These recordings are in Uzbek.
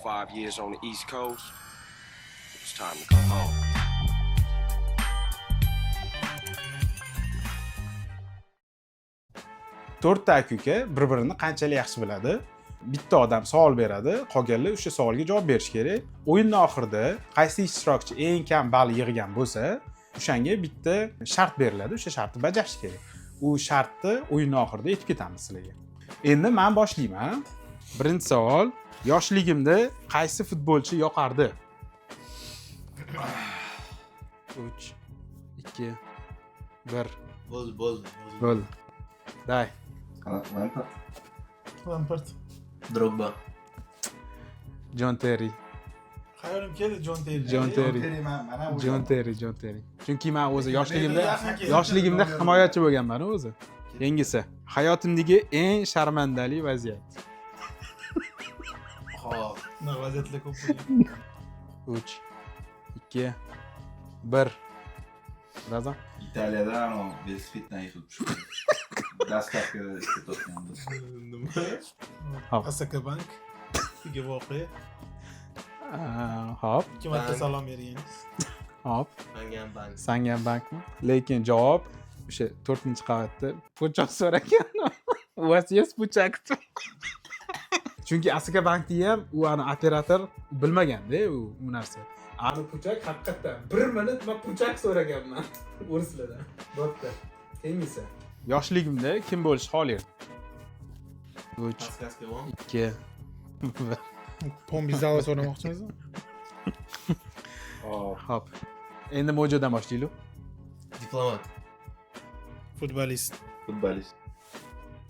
5 years on the East Coast, it was time to come home. To'rtta aka uka bir birini qanchalik yaxshi biladi? Bitta odam savol beradi, qolganlar o'sha savolga javob berishi kerak. O'yinni oxirida qaysi ishtirokchi eng kam ball yig'gan bo'lsa, o'shanga bitta shart beriladi, o'sha shartni bajarish kerak. U shartni o'yinni oxirida aytib ketamiz sizlarga. Endi man boshlayman. Birinchi savol: yoshligimda qaysi futbolchi yoqardi? Uch, ikki, bir. Bo'ldi, bo'ldi. Bo'ldi, давай. Lampard. Lampard. Drogba. Jon Terri. Xayolim keldi Jon Terri. Jon Terri. Mana. Jon Terri, Jon Terri. Chunki man o'zi yoshligimda Yaqin keldi. yoshligimda himoyachi bo'lganman o'zi. Keyingisi: hayotimdagi eng sharmandali vaziyat. Hop. Bunaqa vaziyatlar ko'p bo'lgan. Uch, ikki, bir. Razam. Italiyada anavi velosipeddan yiqilib tushdi. Доставка da ishlatayotganda. Nima? Hop. Asaka bank. Degan voqea. Hop. Ikki marta Bank. salom berganingiz. Hop. Manga ham bank. Sanga bankmi? Lekin javob o'sha to'rtinchi qavatda po'choq so'ragan. "У вас есть пучок?" Chunki Asaka bankni ham u ani operator bilmaganda u narsa. Ani пучок haqiqatdan bir minut man пучок so'raganman o'rislardan. Bo'pti. Keyingisi: yoshligimda kim bo'lishni xohlardim? Uch, Подсказка bormi? ikki, bir. Pombi zala so'ramoqchimizmi? Hop. Hop, endi Mojodan boshlaylik. Diplomat. Futbolist. Futbolist.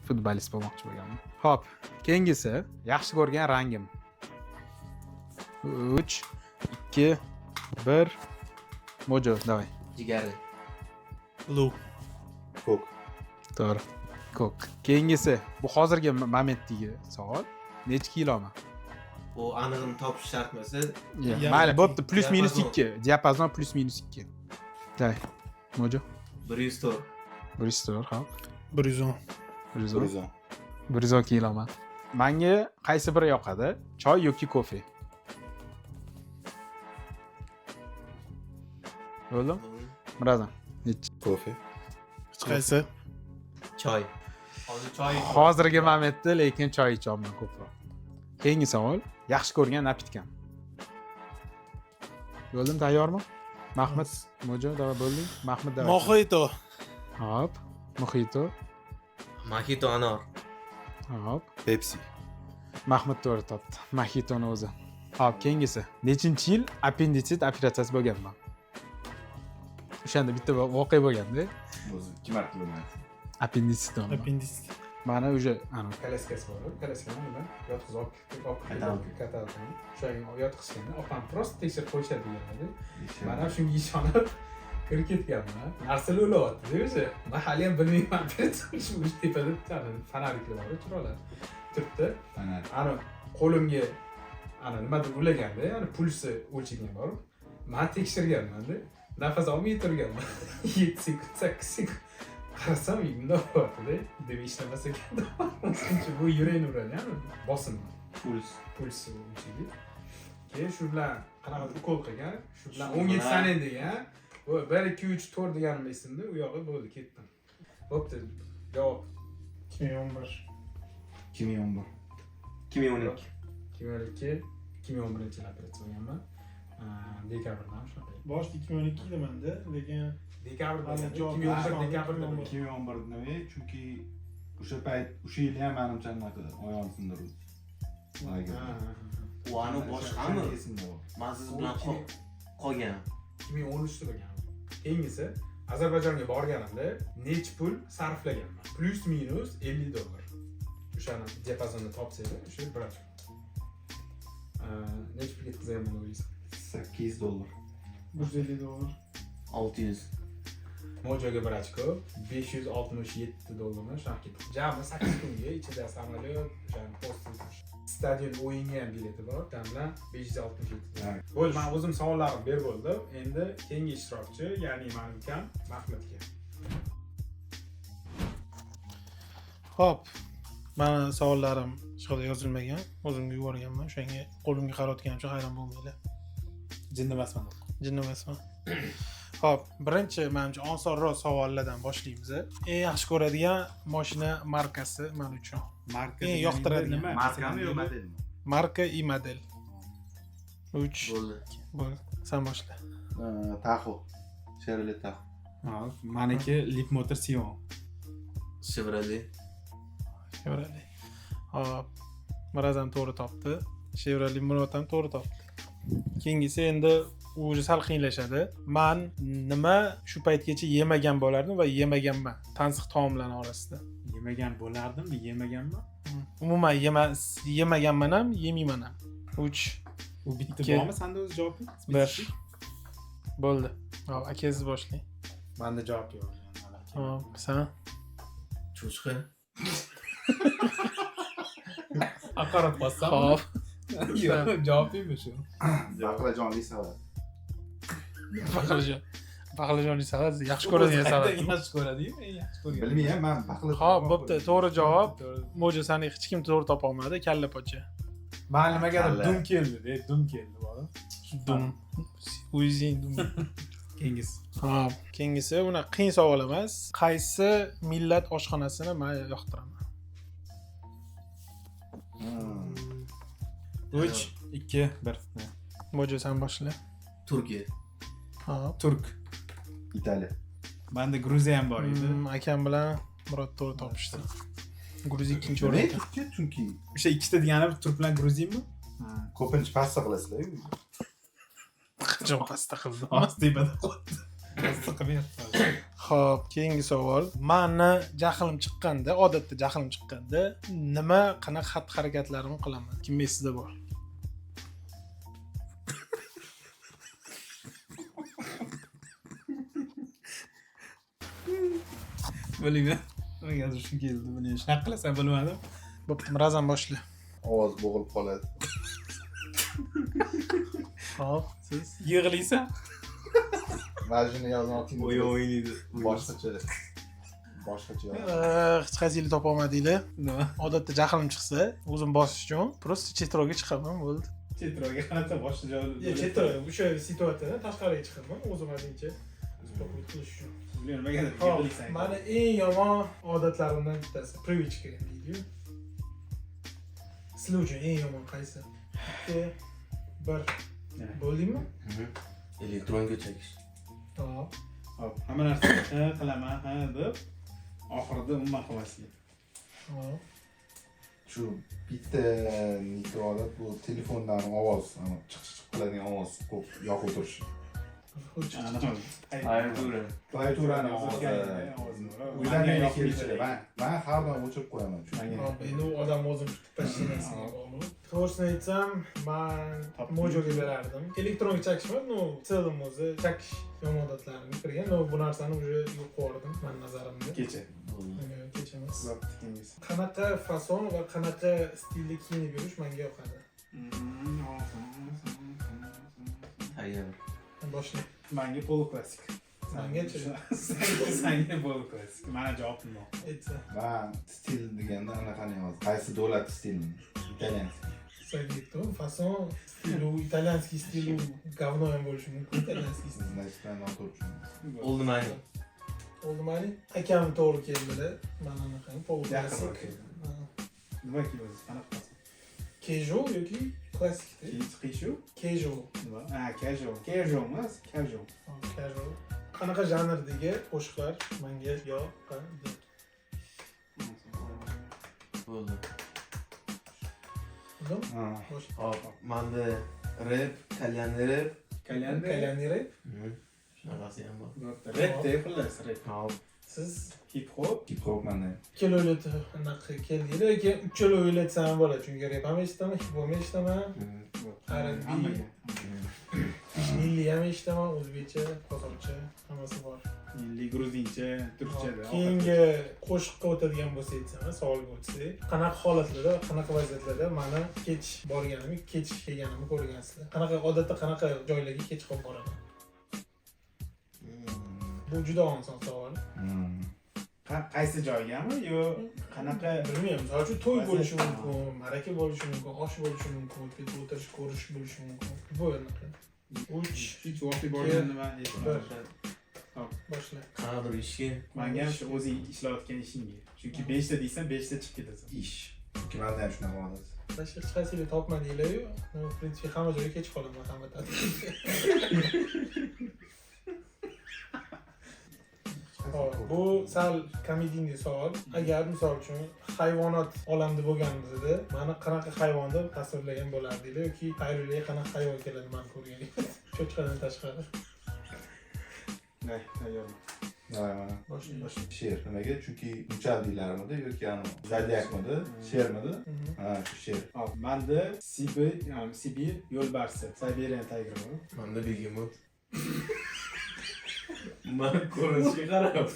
Futbolist bo'lmoqchi bo'lganman. Hop, keyingisi: yaxshi ko'rgan rangim. Uch, ikki, bir. Mojo, давай. Jigarli. Blue. Ko'k. To'g'ri, ko'k. Keyingisi, bu hozirgi momentdagi savol: nechi kiloman? Bu anig'ini topish shart emas. Yeah. Mayli, bo'pti, плюс минус Diapazon. 2. Diapazon плюс минус 2. Давай, Mojo. 104. 104, hop. 110. 110. 110. 110 kiloman. Manga qaysi biri yoqadi, choy yoki kofe? Bo'ldimi? Mirazam, nechi? Kofe. Hech qaysi. Choy. Hozir choy. Hozirgi momentda lekin choy ichyapman ko'proq. Keyingi savol: yaxshi ko'rgan напитка m. Bo'ldim, tayyormi? Mahmud, Mojo, давай, bo'lding. Mahmud, давай. Moxito. Hop, moxito. Mojito anor. Hop. Pepsi. Mahmud to'g'ri topdi, moxitoni o'zi. Hop, keyingisi: nechinchi yil appenditsit operatsiyasi bo'lganman? O'shanda bitta voqea bo'lganda. O'zi ikki marta bo'lgan. Appenditsit. Appendis. Mani уже anavi kolyaskasi bor, kolyaskani nima, yotqizib olib Katalka. Katalkani o'shanga yotqizganda opam просто tekshirib qo'yishadi degan edi. Man ham shunga ishonib kirib ketganman. Narsalar o'layaptida o'sha. Man haliyam bilmayman, shu o'sha tepada фонарик lar bor, chiroqlar turibdi. Ana. Ani qo'limga ana nimadir ulaganda, ani pulsi o'lchagan bor, man tekshirganmanda, nafas olmay turganman 7 sekund, 8 sekund. Qarasam, bundoq bo'lyaptida. Demak, ishlamas ekan. Chunki bu yurakni uradi, yani bosim. Puls. Puls o'lchaydi. Keyin shu bilan qanaqadir ukol qilgan, shu bilan Shu 10 ga bilan- sanang degan. Bu bir, ikki, uch, to'rt deganim esimda, u yog'i bo'ldi, ketdim. Bo'pti, javob. 2011. 2011. 2012. 2012, 2011-yil operatsiya bo'lganman. Dekabrdan shunaqa. Boshida 2012 edi manda, lekin Dekabr Hali bo'lganda, javob 2011 berishmadi. dekabrda bo'lgan. 2011 nima, chunki o'sha payt, o'sha yili ham manimcha anaqa oyog'im sindirdi. Ha, ha, ha. U ani boshqami? Esimda bor. Man siz bilan qolgan. 2013da bo'lgan. Keyingisi: Ozarbayjonga borganimda nechi pul sarflaganman? Плюс минус 50 dollar. O'shani diapazonni topsanglar, o'sha bir ochko. Nechi pul ketkazyapman o'ylaysan? 8 dollar. 150 dollar. 600. Mojoga bir ochko, 567 dollardan shunaqa ketdi. Jami 8 kunga, ichida samolyot, o'shani hostel, stadion o'yinga ham bileti bor. Jami bilan 567 dollar. Bo'ldi, men o'zim savollarimni berib bo'ldim. Endi keyingi ishtirokchi, ya'ni mani ukam Mahmudga. Hop. Mani savollarim hech qayerda yozilmagan, o'zimga yuborganman, o'shanga qo'limga qarayotganim uchun hayron bo'lmanglar. Jinni emasman. Jinni emasman. Xo'p, birinchi manimcha osonroq savollardan boshlaymiz. Eng yaxshi ko'radigan mashina markasi men uchun. Marka Eng yoqtiradigan. nima? Markami yo modelmi? Marka и model. 3 Bo'ldi. Bo'ldi. Sen boshla. Tahoe. Chevrolet Tahoe. Ha, maniki Leapmotor C10. Chevrolet. Chevrolet. Hop. Miraz ham to'g'ri topdi. Chevrolet Murod ham to'g'ri topdi. Keyingisi endi уже sal qiyinlashadi. Man nima shu paytgacha yemagan bo'lardim va yemaganman tansiq taomlarni orasida. Yemagan bo'lardimmi, yemaganman? Umuman yemaganman ham, yemayman ham. 3 U bitta Ikki. bormi senda o'zi javobing? 1 Bo'ldi. Hop, aka, siz boshlang. Menda javob yo'q. Hop, sen? Cho'chqa. Haqorat bossam. Hop. Yo'q, javobingmi shu? Baqlajonli salat. Baqlajon. Baqlajonli salat yaxshi ko'radigan salat. Yaxshi ko'radiyu, eng yaxshi ko'rgan. Bilmayman, man baqlajon. Hop, bo'pti, to'g'ri javob. Mo'jizani hech kim to'g'ri topa olmadi. Kalla pocha. Man nimagadir Kalla. dum keldi, de, dum keldi bola. Dum. O'zing dum. Keyingisi. Hop, keyingisi unaqa qiyin savol emas. Qaysi millat oshxonasini men yoqtiraman? 3 2 1. Mo'jiza, sen boshla. Turkiya. Hop. Turk. Italiya. Menda Gruziya ham bor edi. Akam bilan Murod to'g'ri topishdi. Gruziya ikkinchi Nima o'rinda. Turkiya? Chunki O'sha ikkita degani turk bilan gruzinmi? ko'pincha pasta qilasizlar. Qachon pasta qildim? Oz tepada qo'ydi. Pasta qilmayapti. Xo'p, keyingi savol. Mani jahlim chiqqanda, odatda jahlim chiqqanda nima, qanaqa xatti-harakatlarimni qilaman? Kim esida bor? Bilmayman. Nimagadir shu keldi. Buni shunaqa qilasan bilmadim. Bo'pti, Mirazam boshla. Ovoz bo'g'ilib qoladi. Xo'p, siz? Yig'laysan. Mana shuni yozmoqchi. O'yin o'ynaydi. Boshqacha. Boshqacha yozadi. Hech qaysi topa olmadinglar. Nima? Odatda jahlim chiqsa, o'zim bosish uchun просто chetroqga chiqaman, bo'ldi. Chetroqga qanaqa boshqa joy? Chetroq, o'sha situatsiyadan tashqariga chiqaman, o'zim adincha успокоить qilish uchun. Nimagadir Xo'p, yig'laysan. mani eng yomon odatlarimdan bittasi привычка deydiyu. Sizlar uchun eng yomon qaysi? 2 1 Nima? Bo'ldingmi? Elektronga chekish. Hop. Hop, hamma narsani ha qilaman, ha deb oxirida umuman qilmaslik. Hop. Shu bitta niki odat bu telefondan ovoz, ana chiq chiq qiladigan ovoz qo'yib yoqib o'tirish. Klaviatura. Klaviaturani ovozi. Uydan menga kelishadi. Man har doim o'chirib qo'yaman chunki. Hop, endi u odam o'zim почти narsaga bog'liq. To'g'risini aytsam, man Topdim. Mojoga berardim. Elektronga chakish emas, ну, в целом o'zi chakish yomon odatlarimga kirgan. Но, bu narsani уже yo'q yubordim mani nazarimda. Kecha. Bo'ldi. Kecha emas. Bo'pti, keyingisi. Qanaqa fason va qanaqa stilda kiyinib yurish menga yoqadi? Tayyor. Boshla. Manga полуклассик. Sangachi? Sanga полуклассик. Mana javobim bor. Aytsa. Man stil deganda anaqani yoz. Qaysi davlat stilini? Итальянский. Sen aytdim, fason stilu, итальянский stilu говно ham bo'lishi mumkin, итальянский stil. Значит, man noto'g'ri tushundim. Oldi mani. Oldi mani. Akam to'g'ri keldilar. Mana anaqani полуклассик. Yaqinroq keldi. Nima kiyasiz? Qanaqa fason? Casual yoki klassikda? Qiyshuv? Casual. Nima? Ha, casual. Casual emas, casual. Casual. Qanaqa janrdagi qo'shiqlar menga yoqadi? Bo'ldi. Bildingmi? Ha. Bosh. Hop, manda rep, kalyanli rep. Kalyanli. Kalyanli rep. Shunaqasi ham bor. Rep de xullas, rep. Hop. Siz Hip hop. Hip hop manda. ikkala anaqa keldinglar, lekin uchala o'ylatsam ham bo'ladi, chunki rep ham eshitaman, hip hop ham eshitaman, R&B. Hammaga. Milliy ham eshitaman, o'zbekcha, qozoqcha, hammasi bor. Milliy gruzincha, turkchada. Keyingi qo'shiqqa o'tadigan bo'lsa aytsam, savolga o'tsak, qanaqa holatlarda, qanaqa vaziyatlarda mani kech borganimni, kech kelganimni ko'rgansizlar? Qanaqa odatda qanaqa joylarga kech qolib boraman? Bu juda oson savol. Qaysi joygami yo qanaqa? Bilmayman, misol uchun to'y Vaziyat- bo'lishi mumkin, ma'raka bo'lishi mumkin, osh bo'lishi mumkin, o'tib o'tirish, ko'rish bo'lishi mumkin. Bu anaqa. Uch, Hech voqea borganini man bir. Hop. Boshla. Qanaqadir ishga. Manga ham shu o'zing ishlayotgan ishingga. Chunki 5 ta deysan, 5 ta chiqib ketasan. Ish. Chunki manda ham shunaqa odat. Hech qaysini topmadinglar-yu. Ну, в принципе, hamma joyga kech qolaman, hamma ta'tilga. Hop, bu sal комедийный savol. Agar misol uchun hayvonot olamida bo'lganimizda mani qanaqa hayvon deb tasvirlagan bo'lardinglar yoki xayolinglarga qanaqa hayvon keladi mani ko'rganingizda? Cho'chqadan tashqari. Day, tayyorman. Давай, mana. Boshla, boshla. Sher. Nimaga? Chunki muchal deylarmidi yoki anavi zodiakmidi? Shermidi? Mhm. Ha, shu sher. Hop, manda Sibir, ya'ni Sibir yo'lbarsi, Siberian Tiger bor. Manda begemot. Man ko'rinishga qarab.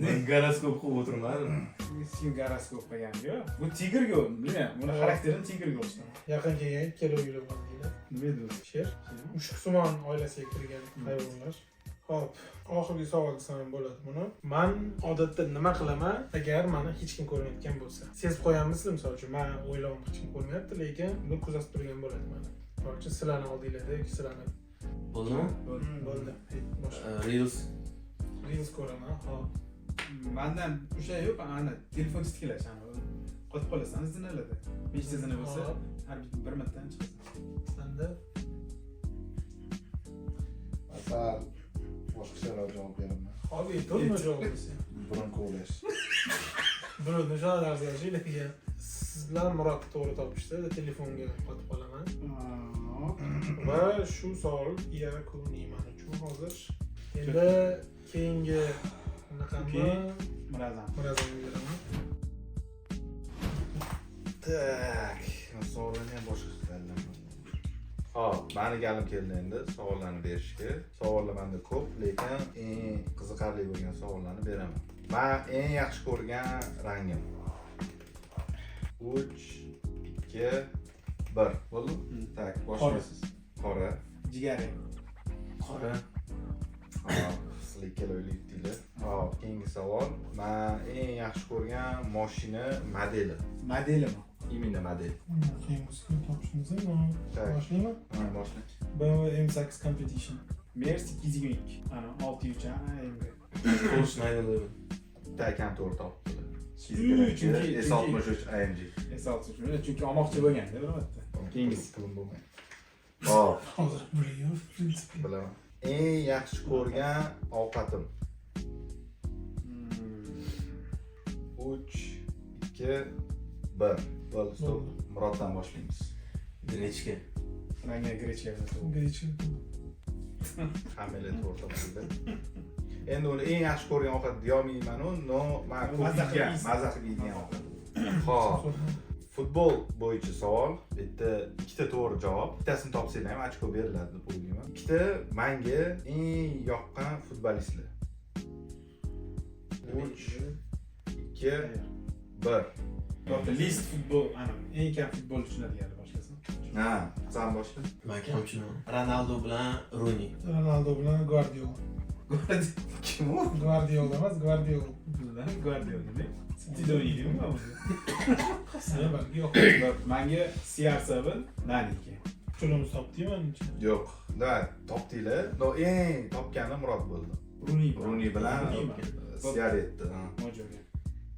Men goroskop qilib o'tirmadim. Hech kim goroskop qilgan yo'q. Bu tigrga, bilmayman, buni xarakterini tigrga o'xshaydi. Yaqin kelgan ikkalovinglar bo'ldinglar. Nima edi o'zi? Sher. Mushuksimon oilasiga kirgan hayvonlar. Xo'p, oxirgi savol desam ham bo'ladi buni. Man odatda nima qilaman agar mani hech kim ko'rmayotgan bo'lsa? Sezib qo'yamizmi, misol uchun, man o'ylayapman hech kim ko'rmayapti, lekin buni kuzatib turgan bo'ladi mani. Misol uchun sizlarni oldinglarda yoki sizlarni. Bo'ldimi? Bo'ldi. Hey, boshla. Reels. Reels ko'raman. Xo'p. Mandan o'sha yo'q, ana telefon titkilash, ana qotib qolasan zinalarda. 5 ta zina bo'lsa, Hop, har bir martadan chiqasan. Sanda Sal boshqacharoq javob beraman. hop, to'g'rimi javob bo'lsa? Burun kovlash. Buni shunaqa narsa lekin siz bilan Murod to'g'ri topishdi, telefonga qotib qolaman. Va shu savol yakuniy man uchun hozir. Endi keyingi bunaqami Okey. Murazam. Murazamga beraman. Так, savollarni ham boshqa tanlaman. Hop, mani galim keldi endi savollarni berishga. Savollar menda ko'p, lekin eng qiziqarli bo'lgan savollarni beraman. Man eng yaxshi ko'rgan rangim. 3 2 1. Bo'ldimi? Так, boshlaysiz. Qora. Jigarrang. Qora. Hop, sizlar ikkalovinglar yutdinglar. Hop, keyingi savol. Man eng yaxshi ko'rgan mashina modeli. Modelimi? Именно model. Qiyin bo'lsa topishimiz. Так. Boshlaymi? Ha, boshla. BMW M8 Competition. Merc 222. Ana 603 AMG. Porsche 911. Bitta akam to'g'ri topdi. Chunki S63 AMG. S63 chunki olmoqchi bo'lganda bir marta. Keyingisi. Pulim bo'lmaydi. Hop, Hozir puli yo'q, в принципе. bilaman. Eng yaxshi ko'rgan ovqatim. 3 2 1. Bo'ldi, stop. Muroddan boshlaymiz. Grechka. Manga grechka bo'lsa. Grechka. Hammanglar to'g'ri topdinglar. Endi uni eng yaxshi ko'rgan ovqat deyolmayman u, но man ko'p Mazza qilib yegan, yeysan. mazza qilib yeydigan ovqat. Xo'p, futbol bo'yicha savol. Bu yerda ikkita to'g'ri javob. Bittasini topsanglar ham ochko beriladi deb o'ylayman. Ikkita menga eng yoqqan futbolistlar. 3 2 1. Yo'q, least futbol, ana eng kam futbol tushunadiganlar boshlasin. Ha, san boshla. Man kam tushunaman. Ronaldo bilan Runi. Ronaldo bilan Guardiola. Kim u? Guardiola emas, Guardiola. Bilan Guardiola nima? Cityda o'ynaydimi o'zi? Sen balki yo'q. Manga CR7 Naniki. Uchalamiz topdik manimcha. Yo'q. Da, topdinglar. Но eng topgani Murod bo'ldi. Runi bilan. Runi bilan Runimi? CR7. Ha. Mojoga.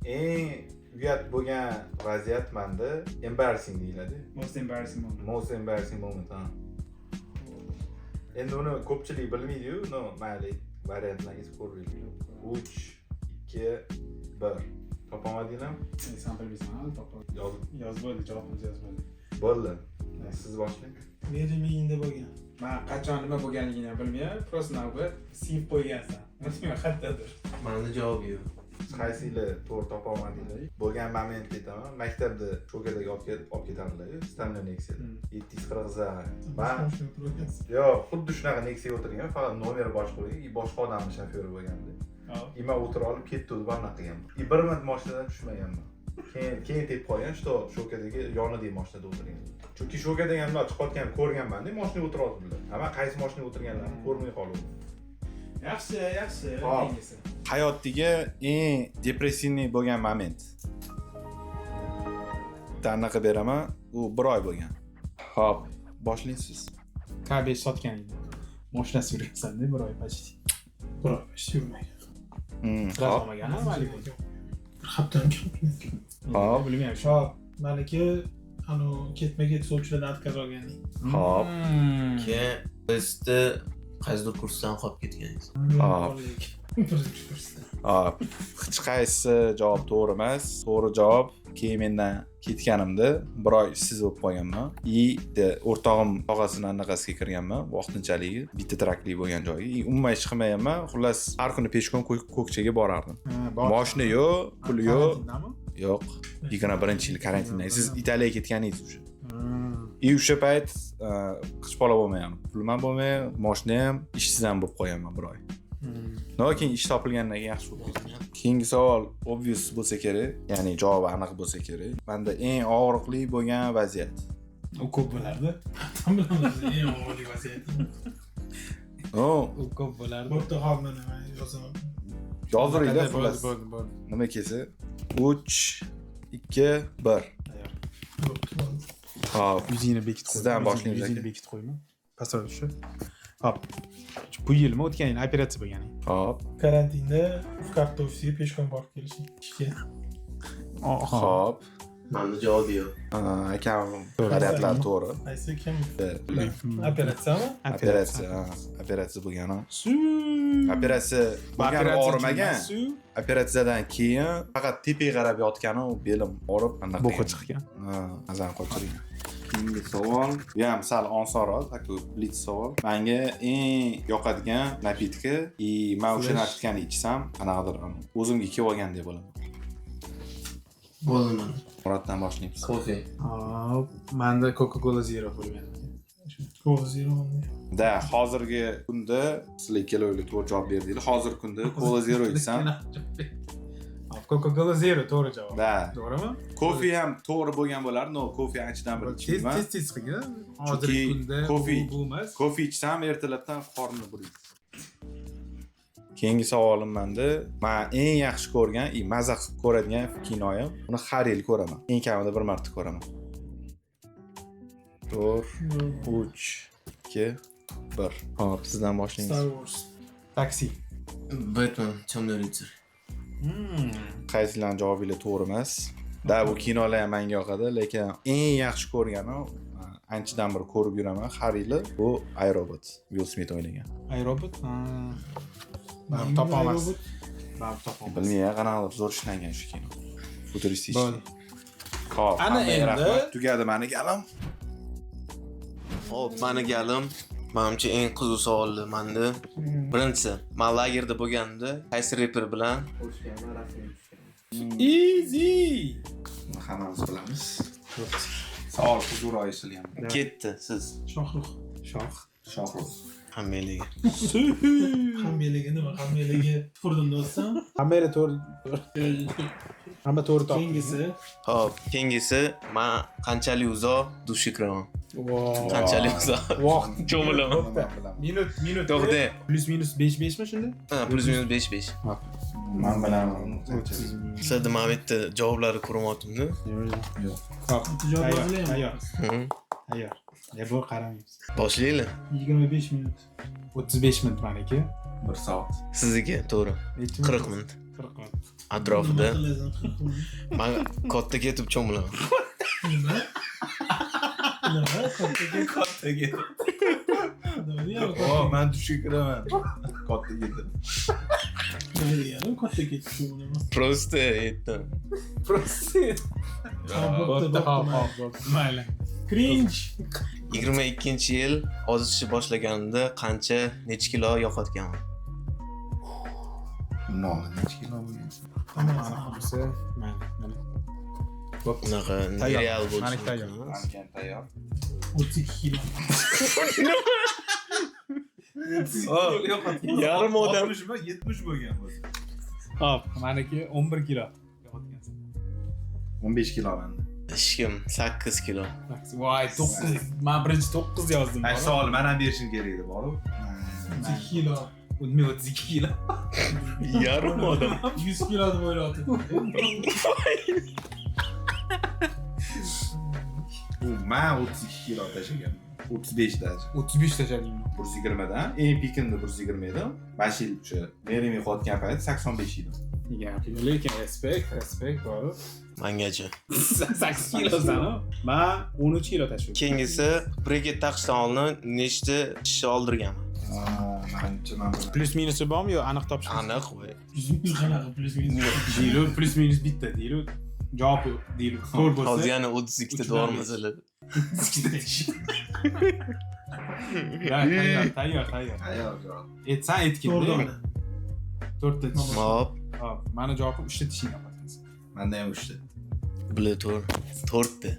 Eng uyat bo'lgan vaziyat menda embarrassing deyiladi. Most embarrassing moment. Most embarrassing moment, ha. Endi uni ko'pchilik bilmaydi-yu, но mayli, variantlarni esib ko'raylik. 3 2 1. Topolmadinglarmi? Sen bilmaysan, ha, topib. Yozib Yozib bo'ldi, javobimizni yozib bo'ldi. bo'ldi. Siz boshlang. Marry me'inda bo'lgan. Man qachon nima bo'lganligini ham bilmayman, просто navbat siyib qo'ygansan. Bilmayman, qayerdadir. Manda javob yo'q. Qaysinglar to'g'ri topolmadinglar? Bo'lgan momentga aytaman. Maktabda Shokadagi olib ketardilar-yu, Stamina Nexia'da. 740 za. Man Boshqa o'tirgansiz. yo'q, xuddi shunaqa Nexia'ga o'tirgan, faqat nomeri boshqa bo'lgan, и boshqa odamni shofyori bo'lganda. И man o'tirib olib ketdi deb anaqa qilganman. И bir marta mashinadan tushmaganman. Keyin tepib qolgan, что Shokadagi yonidagi mashinada o'tirgan. Chunki Shoka deganlar chiqayotganini ko'rganman-da, mashinaga o'tiryaptilar. Ammo qaysi mashinaga o'tirganlarini ko'rmay qoldim. Yaxshi, yaxshi. Hop. Keyingisi. Hayotdagi eng депрессивный bo'lgan moment. Anaqa beraman, u bir oy bo'lgan. Hop, boshlaysiz. K5 sotgan edi. Mashinasi yurgansan-da bir oy почти. Bir oy почти yurmagan. Sразу Hop. olmagan, haligi. Bir haftadan keyin. Hop. Bilmayman. Hop, maniki anu ketma-ket sovchilardan отказ olganlik. Hop. Keyin bizda qaysidir kursdan qolib ketganingiz. Hop. Birinchi kursda. Hop. Hech qaysi javob to'g'ri emas. To'g'ri javob keyin mendan ketganimda bir oy ishsiz bo'lib qolganman. И de o'rtog'im tog'asini anaqasiga kirganman, vaqtinchaligi bitta trakli bo'lgan joyga. И umuman ish qilmaganman. Xullas, har kuni пешком Ko'kchaga borardim. Moshina yo'q, pul yo'q. Karantindami? Yo'q. 21-yil karantinda. Siz Italiyaga ketganingiz o'sha. И o'sha payt hech bola bo'lmagan. Pulim ham bo'lmagan, moshina ham, ishsiz ham bo'lib qolganman bir oy. Но keyin ish topilgandan keyin yaxshi bo'lib ketdi. Keyingi savol obvious bo'lsa kerak, ya'ni javobi aniq bo'lsa kerak. Menda eng og'riqli bo'lgan vaziyat. U ko'p bo'lardi. Tam bilamiz eng og'irli vaziyat. No, U ko'p bo'lardi. Bo'pti, hop, mana men yozaman. yoziringlar Bo'ldi, xullas. bo'ldi, bo'ldi. Nima kelsa 3 2 1. Tayyor. Bo'pti, bo'ldi. Hop. Yuzingni bekitib qo'yma. Sizdan boshlaymiz, Yuzingni aka. bekitib qo'yma. Pastroq tushib. Hop. Bu yilmi, o'tgan yil operatsiya bo'lgan. Hop. Karantinda Vkarta ofisiga пешком borib kelishim. Ishga. Hop. Manda javob yo'q. Akam variantlar to'g'ri. Qaysi kim? Operatsiyami? Operatsiya, ha, operatsiya bo'lgani. Operatsiya bo'lgani og'rimagan. Operatsiyadan keyin faqat tepaga qarab yotgani u belim og'rib anaqa Bo'qi qilgan. chiqqan. Ha, mazani qochirgan. Keyingi savol, bu ham sal osonroq, такой blitz savol. Menga eng yoqadigan напитка и men o'sha Flash. напитка ni ichsam, qanaqadir o'zimga kelib olgandek bo'laman. Bo'ldi mana. Muroddan boshlaymiz. Kofe. Hop, menda Coca-Cola Zero bo'lgan. Cola Zero. Да, hozirgi kunda sizlar ikkalovinglar to'g'ri javob berdinglar. Hozirgi kunda Cola Zero ichsam, Hop, Coca-Cola Zero to'g'ri javob. да, To'g'rimi? kofe ham to'g'ri bo'lgan bo'lardi, но kofe anchadan beri Tez ichmayman. tez tez qilgin. Hozirgi kunda kofe- bu emas. Kofe ichsam ertalabdan qornim buriydi. Keyingi savolim menda, men eng yaxshi ko'rgan, и maza qilib ko'radigan kinoyim, uni har yil ko'raman. Eng kamida bir marta ko'raman. 4 3 2 1. Hop, sizdan boshlaymiz. Star Wars. Taksi. Batman, Темный рыцарь. Qaysilarning javobinglar to'g'ri emas? Да, bu kinolar ham menga yoqadi, lekin eng yaxshi ko'rganim anchadan beri ko'rib yuraman har yili bu I, Robot, Will Smith o'ynagan. I, Robot. Baribir topolmas. Baribir topolmas. Bilmayman, qanaqadir zo'r ishlangan shu kino. Futuristik. Bo'ldi. Hop, Ana hammaga endi- rahmat. Tugadi mani galim. Hop, mani galim. Manimcha eng qiziq savolli manda. Birinchisi, man lagerda bo'lganimda qaysi reper bilan Easy. Buni hammamiz bilamiz. Savol qiziqroq eshilgan. ketdi siz? Shohrux. Shoh. Shohrux. Hammaligi. Hammaligi nima? Hammaligi tupurdim do'stim. Hammanglar to'g'ri. Hamma to'g'ri topdi. Keyingisi Hop, keyingisi, man qanchalik uzoq dushga kiraman? Wow. Qanchalik uzoq? Vaqt. Cho'milaman. Minut, minut. To'g'ri. Плюс минус 5 5 mi shunda? Ha, плюс минус 5 5. Man bilaman. Sizlarda mana bu yerda javoblari ko'ryaptimda. Yo'q. Hop. Javob Tayyor, yozilyapti. tayyor. Hı. Tayyor. Ya bu qaramaymiz. Boshlaylik. 25 minut. 35 minut maniki. 1 soat. Sizniki, to'g'ri. Nechi 40 minut. 40 minut. Atrofida. Nima qilasan 40 minut? Man katta ketib cho'milaman. Nima? Nima? Katta ketib. Katta ketib. Nima deyapti? O, man dushga kiraman. Katta ketib. Nima degani? Katta ketib cho'milaman. Просто aytdim. Просто. Bo'pti, Bo'pti, bo'pti, hop, hop, bo'pti. Mayli. Cringe. 22-yil ozishni boshlaganimda qancha, necha kilo yo'qotganman? No, necha kilo bo'lgan? Aniq bo'lsa, mayli. Mana. Bo'pti. Unaqa Tayyor. real bo'lishi Maniki tayyor. mumkin emas. Maniki ham tayyor. 32 kilo. Yarim odam. 60 mi, 70 bo'lgan bo'lsa. Hop, maniki 11 kilo. Yo'qotgansan. 15 kilo menda. Hech kim 8 kilo. Voy, 9. Men birinchi 9 yozdim. Mana savol men ham berishim kerak edi, borib. 32 kilo. Men 32 kilo. Yarim odam. 100 kilo deb o'ylayotdim. Bu man 32 kilo tashlaganman. 35 даже. 35 tashladingmi? 120 dan, eng pikimda 120 edim. 5 yil o'sha Merimi qotgan payt 85 edim. Gap yo'q, lekin respekt, respekt borib. Mangacha. 8 kilosan. Man 13 kilo tashladim. Keyingisi breket taqishdan oldin nechta tish oldirganman? Manimcha man bilan. Плюс minusi bormi yo aniq topish? Aniq voy. Плюс qanaqa плюс минус? Deylik, плюс минус bitta deylik. Javob yo'q deylik. To'g'ri bo'lsa. Hozir yana 32 ta Uchdan to'g'ri besh. masala. 32 ta tish. Ya, tayyor, tayyor, tayyor. Tayyor javob. Aytsan aytgin. To'rt dona. To'rtta tish. Hop, Hop, mani javobim 3 ta tishing yo'qotasan. Menda ham 3 ta. bular to'rt. To'rtta.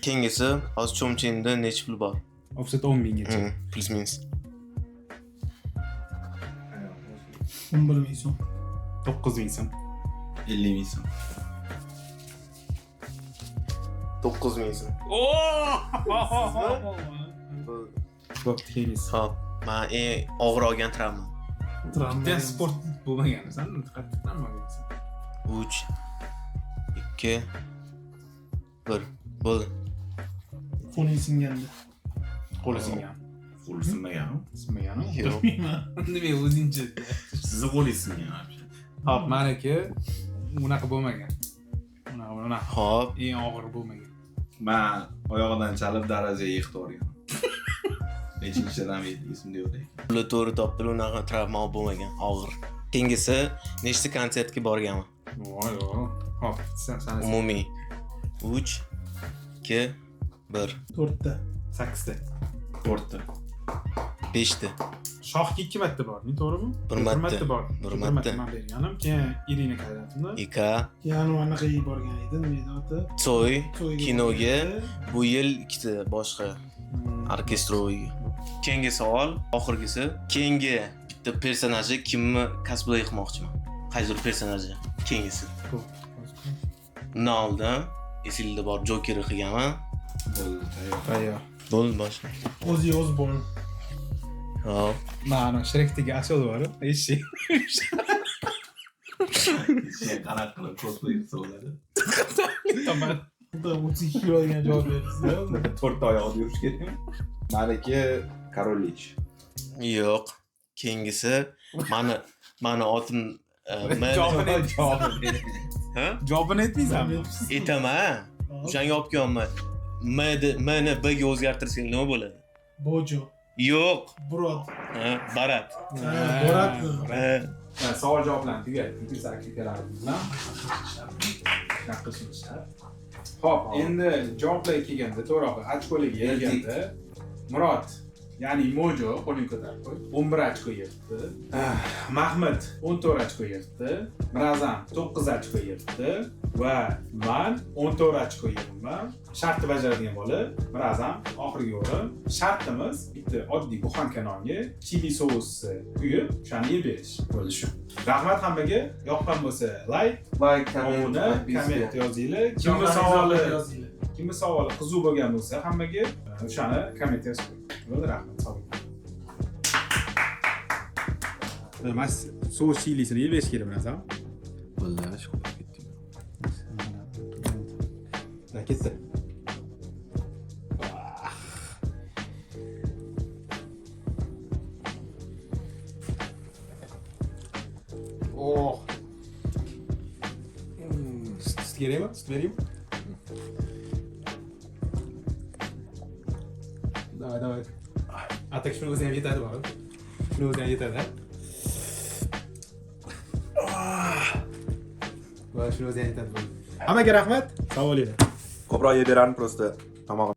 Keyingisi hozir cho'mchingda necha pul bor? Offset 10 minggacha. Плюс минус. 11 ming so'm. 9 ming so'm. 50 ming so'm. 9 ming so'm. Bo'pti, keyingisi. Hop, man eng og'ir olgan travma. Travma. Bitta sport bo'lmaganmisan, qattiq travma olgansan. 3 2 1 bo'ldi. Qo'ling singandi. Qo'li singan. Qo'li sinmagan. Sinmagani? Yo'q. Nima o'zingcha? Sizni qo'lingiz singan вообще. Hop, maniki unaqa bo'lmagan. Unaqa, unaqa. Hop, Eng og'ir bo'lmagan. Man oyog'idan chalib darajaga yiqitib yuborgan. Nechinchidan esimda yo'q lekin. bular to'g'ri topdilar, unaqa travma bo'lmagan, og'ir. Keyingisi nechta konsertga borganman? Voy, voy. Hop, sen san Umumiy 3 2 1 To'rtta. 8 ta. 4 ta. 5 ta. Shohga 2 marta bording, to'g'rimi? Bir Bir marta. marta bordim. Bir Bir marta. marta man berganim, keyin Irina Kayratovna. Ika, Keyin anaqa borgan edi, nima edi oti? To'y, To'yga kinoga. borgan edi. Bu yil ikkita boshqa оркестровый ga. Keyingi savol, oxirgisi. Keyingi bitta personajni kimni cosplay qilmoqchiman? Qaysidir personajni keyingisi. Undan oldin esingizda bor Jokerni qilganman. Bo'ldi, tayyor. Tayyor. Bo'ldi boshqa. Ozzy Osbourne. Hop. Mana Shrekdagi asol bor, eshik. Sen qanaqa qilib cosplay qilsa bo'ladi? Tamam. Xudo 32 kilo degan javob berdingiz. To'rtta oyog'ida yurish kerakmi? Maniki Король Lich. Yo'q. Keyingisi mani otim M. Javobini Javobini Ha? Javobini aytmaysanmi? Aytaman. O'shanga olib kelyapman. M M ni B ga o'zgartirsang nima bo'ladi? Bojo. Yo'q. Brod. Ha, Barat. Ha, Boratmi? Ha. Savol javoblarni tugatdik. Aktivitelarimiz bilan. Shunaqa qilishimiz shart. Xo'p, endi javoblarga kelganda, to'g'rirog'i ochkolarga kelganda, Murod, ya'ni Mojo qo'lini ko'tarib qo'y. 11 ochko yig'ibdi. Mahmud 14 ochko yig'ibdi. Mirazam 9 ochko yig'ibdi va man 14 ochko yig'ibman. Shartni bajaradigan bola Mirazam oxirgi o'rin. Shartimiz bitta oddiy буханка nonga chili sousi quyib, o'shani yeb berish. Bo'ldi shu. Rahmat hammaga. Yoqqan bo'lsa like, Like, obuna, komment yozinglar. Kimni savoli, kimni savoli qiziq bo'lgan bo'lsa hammaga o'shani komment yozib qo'ying. Bo'ldi, rahmat, sog' bo'ling. Mas sous chilisini yeb berish kerak bilasan. Bo'ldi, shu qo'yib ketdik. Da ketdi. Oh. Sut kerakmi? Sut beraymi? Давай, давай. А так shuni o'zi ham yetadi borib. Shuni o'zi ham yetadi. Va shuni o'zi ham yetadi. Hammaga rahmat. Sog' bo'linglar. Ko'proq yeb berardim, просто tomog'im